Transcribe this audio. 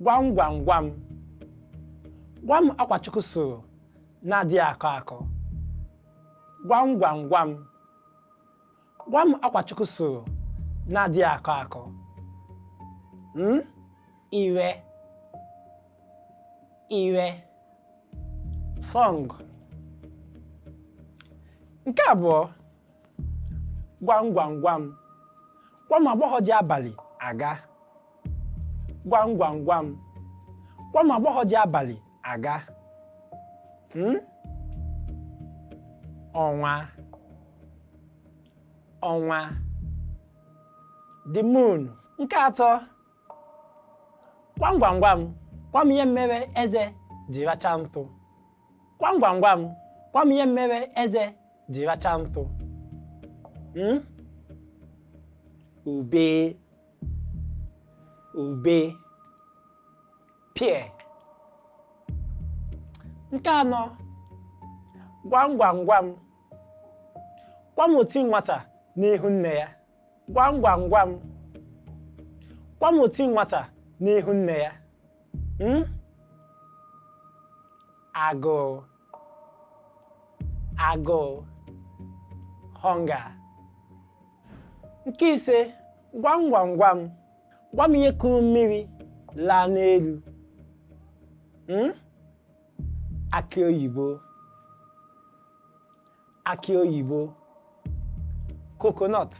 Gwam gwam gwam. Gwa m akwa Chukwu sụrụ na-adịghị akọ akọ. Gwam gwam gwam. Gwa m akwa Chukwu sụrụ na-adịghị akọ akọ. Ire. Ire. Tongue. Nke abụọ. Gwam gwam gwam. Gwa m agbọghọ ji abalị aga. Gwam gwam gwam. Gwa m agbọghọ ji abalị aga. Ọnwa. Ọnwa. The moon. Nke atọ. Gwam gwam gwam. Gwa m ihe mere eze ji racha ntụ. Gwam gwam gwam. Gwa m ihe mere eze ji racha ntụ. Ube. Ube. Pear. Nke anọ. Gwam gwam gwam. Gwa m oti nwata n'ihu nne ya. Gwam gwam gwam. Gwa m oti nwata n'ihu nne ya. Agụụ. Agụụ. Hunger. Nke ise. Gwam gwam gwam. Gwa m ihe kuru mmiri laa n'elu. Akị oyibo. Akị oyibo. Coconut.